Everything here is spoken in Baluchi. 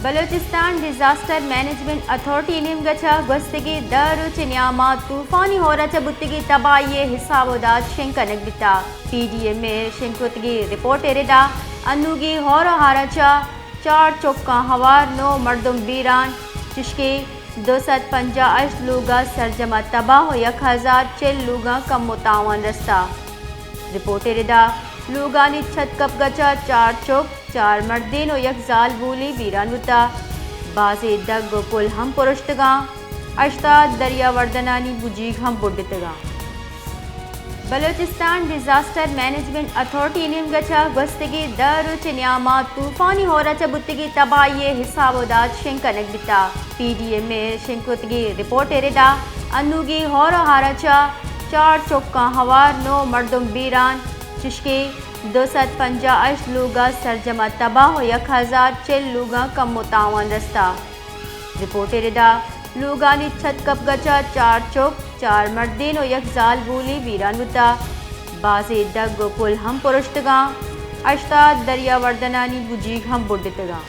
بلوچستان ڈیزاسٹر مینجمنٹ اتھارٹی نیمگ ءَ چہ گوستگیں دہ روچ ءِ نیام ءَ طوفانی ہور ءَ چہ بوتگیں تباہی ءِ حساب ءُ داد شنگ کنگ بیتگ۔ پی ڈی ایم ءِ شنگ کتگیں رپورٹ ءِ ردا انوگیں ہور ءُ ہار ءَ چہ چار چکاں ہوار نو مردم بیران، چشکہ دو سد پنجاہ ہشت لوگ ءِ سرجم ءَ تباہ ءُ یک ہزار چل لوگاں کم ءُ تاوان رستہ۔ رپورٹ ءِ ردا لوگانی چھت کپگ ءَ چہ چار چک، چار مردین ءُ یک زالبولے بیران بوتہ۔ بازیں دگ ءُ پل ہم پرشتگاں۔ ہشتاد دریا وردنانی بجیگ ہم بڈتگاں۔ بلوچستان ڈیزاسٹر مینجمنٹ اتھارٹی نیمگ ءَ چہ گوستگیں دہ روچ ءِ نیام ءَ طوفانی ہور ءَ چہ بوتگیں تباہی ءِ حساب ءُ داد شنگ کنگ بیتگ۔ پی ڈی ایم ءِ شنگ کتگیں رپورٹ ءِ ردا انوگیں ہور ءُ ہار ءَ چہ چار چکاں ہوار نو مردم بیران، چشکہ دو سد پنجاہ ہشت لوگ ءِ سرجم ءَ تباہ ءُ یک ہزار چل لوگاں کم ءُ تاوان رستہ۔ رپورٹ ءِ ردا لوگانی چھت کپگ ءَ چہ چار چک، چار مردین ءُ یک زالبولے بیران بوتہ۔ بازیں دگ ءُ پل ہم پرشتگاں۔ ہشتاد دریا وردنانی بجیگ ہم بڈتگاں۔